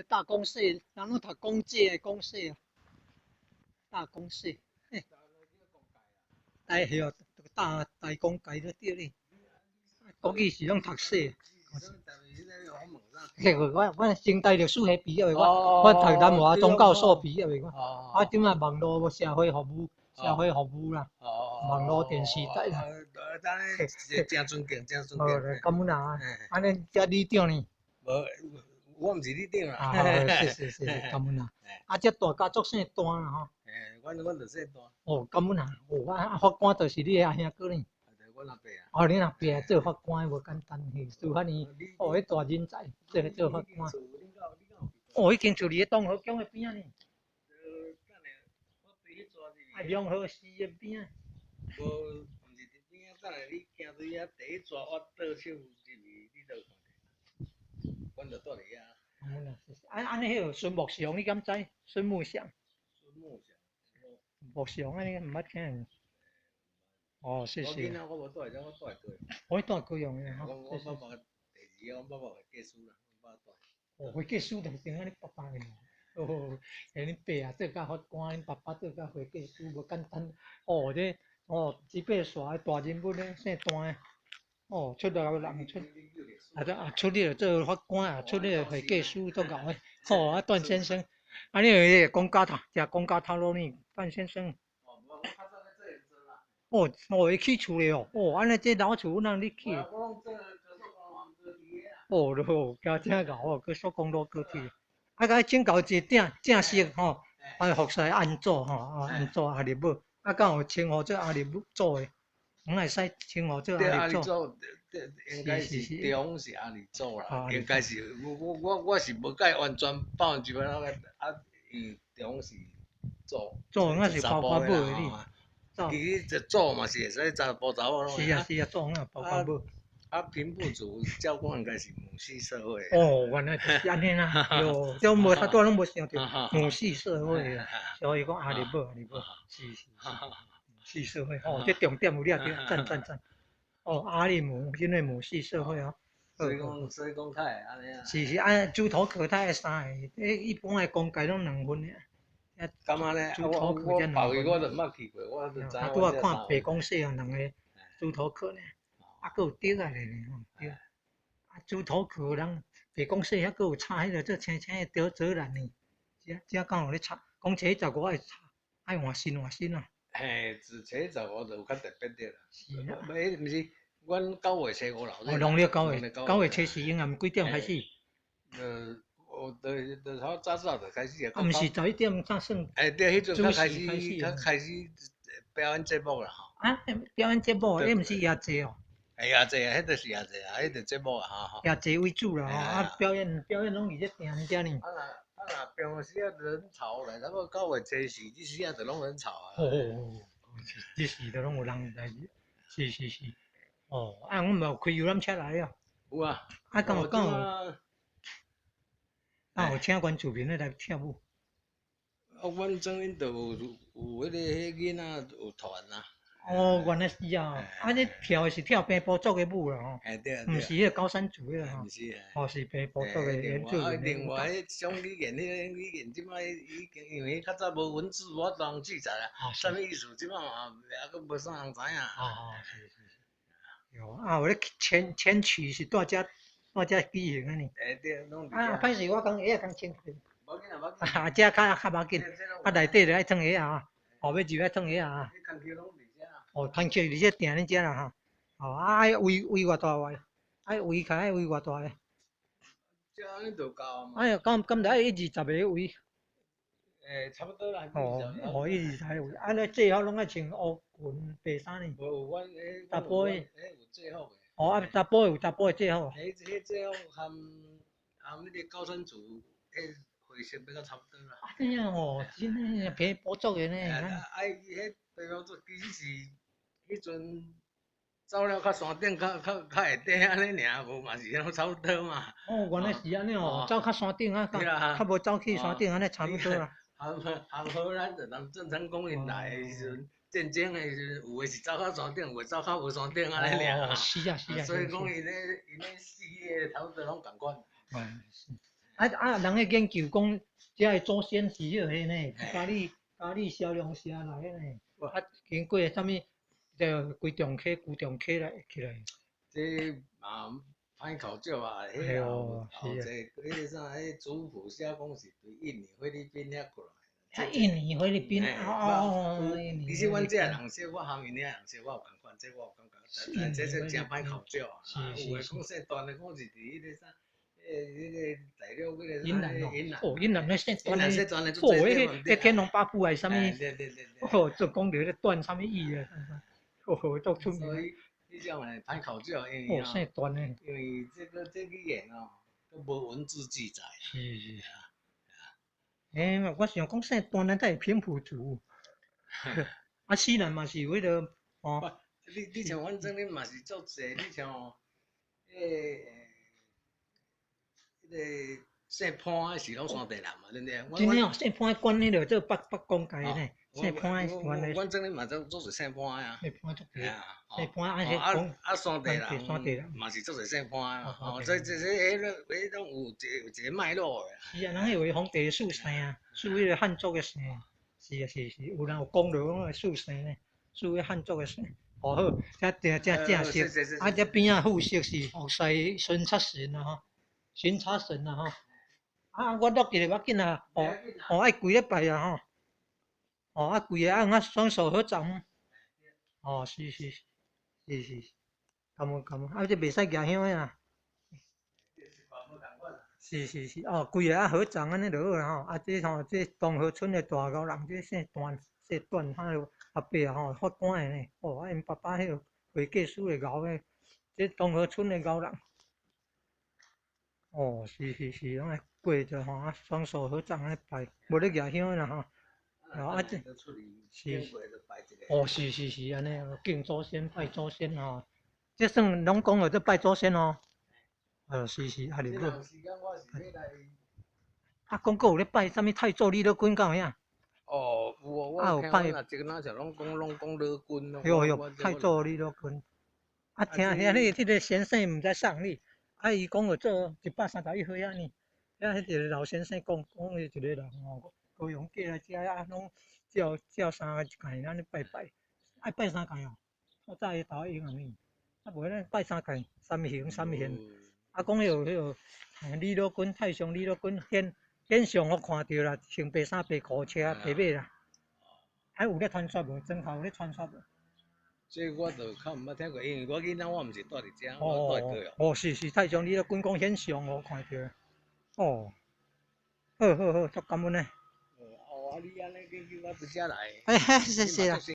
這大公社，人攏讀公社的公社啊，大公社，嘿，大曉大大公界都對咧，國語是攏讀社。嘿，我成大歷史系畢業的，我讀南華宗教所畢業的，我啊，這擺網路社會服務，社會服務啦，網路電視台啦。真尊敬，真尊敬。感恩啊！按呢，遮里長呢？無，我毋是里長啦。啊，是是是，感恩啊！啊，這大家族姓段啦吼。欸，阮就姓段。哦，感恩啊！哦，啊，法官就是你的阿兄哥呢？阮阿伯啊。哦，恁阿伯做法官的無簡單，嘿，司法院，哦，彼大人才，做法官。哦，彼間厝佇咧東河宮的邊仔呢。啊，兩河市的邊仔。無，毋是佇邊仔，等下你行對遐，第一逝我倒手入去，你就看著。阮就蹛佇遐。啊，按呢，彼個孫木祥，你敢知？孫木祥。孫木祥。木祥按呢毋捌聽。哦，謝謝。我囡仔我無蹛佇遮，我蹛佇高雄。我蹛高雄的吼。我爸爸第二個，阮爸爸會計師啦，阮爸蹛。哦，會計師就是按呢爸爸的。哦，恁爸啊做甲法官，恁爸爸做甲會計師，無簡單。哦，這哦，這八煞的大人物咧，姓段的。哦，出來人出，啊啊出來做法官啊，出來會計師足𠢕的。吼，啊段先生，啊你有講假頭，食講假頭路呢，段先生。哦哦，伊起厝咧哦，哦，按呢這老厝阮你起？哦喲，加真𠢕哦，高速公路高鐵。啊，共請教一個正正式吼，啊，服侍按祖吼，啊，按祖阿里母，啊，敢有稱呼做阿里母祖的？敢會使稱呼做阿里祖？應該是中是阿里祖啦，應該是我是無解完全100%啊，因為中是祖。祖應該是包括母的你。其實這祖嘛是會使查埔查某攏。是啊是啊，祖啊包括母。啊，平埔族照講應該是母系社會。哦，原來是按呢啦，喲，這無他拄仔攏無想著母系社會啊，所以講阿里母阿里母，是是是，母系社會，哦，這重點有掠著，讚讚讚。哦，阿里母，因為母系社會哦。所以講較會按呢啊。是是，按豬頭殼較愛三个，一般的公雞攏兩份爾。感覺呢？豬頭殼才兩份。我就毋捌去過，我就知。啊，拄仔看白公社有兩個豬頭殼呢。啊，閣有竹仔咧呢吼，對。啊，豬頭殼人白公社遐閣有插彼個做青青的竹竹籃呢，遮遮敢有咧插？講初十五愛插，愛換新換新啊。嘿，自初十五就有較特別啲啦。是啊。毋是，阮9月初5啦。哦，農曆九月，9月初四應暗幾點開始？我就就早早就開始啊。啊，毋是11點才算。欸，對，彼陣較開始，較開始表演節目啦吼。啊，表演節目，彼毋是夜祭哦。欸，夜祭啊，彼就是夜祭啊，彼就節目啊，吼。夜祭為主啦，吼，啊，表演表演攏佇咧埕遮呢。啊若啊若平常時啊人潮來，差不多9月初四，這時啊就攏人潮啊。哦哦哦，這時就攏有人來，是是是。哦，啊，阮嘛有開遊覽車來哦。有啊。啊，敢有敢有？啊，有請原住民的來跳舞。啊，阮莊𪜶就有有彼個彼囡仔有團啊。哦，原來是啊！啊，你跳的是跳平埔族的舞啦吼，毋是彼個高山族的吼。毋是啊。哦，是平埔族的原住民。另外，彼種語言，彼個語言這擺已經因為較早無文字，無法度記載啊。啥物意思？這擺嘛猶閣無啥人知影。啊啊，是是是。喲，啊，有咧遷遷曲是蹛遮蹛遮舉行的呢。欸對，攏佇啊，歹勢，我講鞋仔共穿。無要緊啊，無要緊。啊，遮較較無要緊，啊內底就愛脫鞋仔啊，後尾就愛脫鞋仔啊。哦，牽橋佇這埕恁遮啦吼，哦啊愛圍圍偌大圍？愛圍起愛圍偌大个？這按呢就夠嘛。哎喲，敢敢著愛一二十个圍？欸，差不多啦。哦哦，一二十个圍，啊，你制服攏愛穿烏裙白衫呢？無，阮彼查埔的。彼有制服的。哦，啊，查埔的有查埔的制服。彼彼制服含含彼個高山族，彼灰色比較差不多啦。啊，這樣哦，真的平埔族的呢。啊，伊彼平埔族其實是。彼陣走了較山頂，較較較下底按呢爾，無嘛是攏差不多嘛。哦，原來是按呢哦，走較山頂啊，較較無走去山頂按呢差不多啦。含含好，咱就當鄭成功𪜶來的時陣，戰爭的時陣，有的是走較山頂，有的走較無山頂按呢爾。是啊是啊。所以講，𪜶咧𪜶咧四個差不多攏仝款。嗯，是。啊啊！人咧研究講，遮的祖先是彼个呢，佳里蕭龍社來的呢。啊，經過啥物，就歸重溪、舊重溪來起來。這嘛歹考究啊，彼個後後一彼个啥，彼族譜寫講是對印尼、菲律賓遐過來。啊，印尼、菲律賓，哦。其實阮這人說，我含𪜶遐人說，我有仝款，這我有感覺，但這誠歹考究啊。有的講姓段的，講是佇彼个啥，彼個大陸彼個雲南哦，雲南。哦，雲南那姓段的，雲南姓段的，哦，彼個天龍八部還是啥物？對對對對。哦，就講著彼段啥物意啊？哦，足出名。所以，彼種會歹考究，因為哦，姓段的。因為這個語言哦，都無文字記載。是是。欸，我想講姓段的，才會平埔族。啊，西南嘛是有彼个哦。你像反正你嘛是足濟，你像哦，彼个姓潘的是攏山地人嘛，對毋對？真的哦，姓潘的管彼个做北港界呢。姓潘的原來。阮這裡嘛足足濟姓潘的啊。姓潘足濟。姓潘啊，啊啊，山地人嘛是足濟姓潘的。哦，這彼攏有一個脈絡的。是啊，人彼位皇帝賜姓啊，賜彼個漢族的姓。是啊是是，有人有講著講賜姓呢，賜彼漢族的姓。哦好，這正正正色，啊這邊仔副色是服侍巡察神啊吼，巡查神啊吼。啊，我錄一下，無要緊啊，哦哦，愛跪咧拜啊吼。哦，啊跪啊，按啊雙手合掌。哦，是是是是，感恩感恩，啊這袂使舉香的啦。是是是，哦，規个啊合掌按呢就好啦吼。啊，這吼這東河村的大鰲人，這姓段，姓段，他阿伯啊吼，法官的呢。哦，啊𪜶爸爸彼个會計師的𠢕的，這東河村的𠢕人。哦，是是是，攏愛跪著吼，啊雙手合掌按呢拜，無咧舉香的啦吼。啊這是，哦是是是按呢，敬祖先拜祖先吼，這算攏講的做拜祖先哦。是是，啊入好。啊，講閣有咧拜啥物太祖李老君敢有影？哦，有哦，我有拜。這個若像攏講老君咯。有有，太祖李老君。啊，聽遐你這個先生毋知送你，啊，伊講做131歲仔呢。遐彼個老先生講，講伊一個人吼，高雄過來遮啊，攏照照三屆按呢拜拜，愛拜三屆哦。透早伊頭用按呢，啊無咱拜三屆，三行三行。啊，講彼个李老君，太上李老君顯顯像予看著啦，穿白衫白褲車白馬啦。啊，有咧傳說無？莊頭有咧傳說無？這我就較毋捌聽過，因為我囡仔我毋是住佇遮，我住佇高雄。哦，是是，太上李老君講顯像予看著。哦，好好好，足感恩的。哦，啊，你按呢研究我佇遮來。哎，謝謝啦。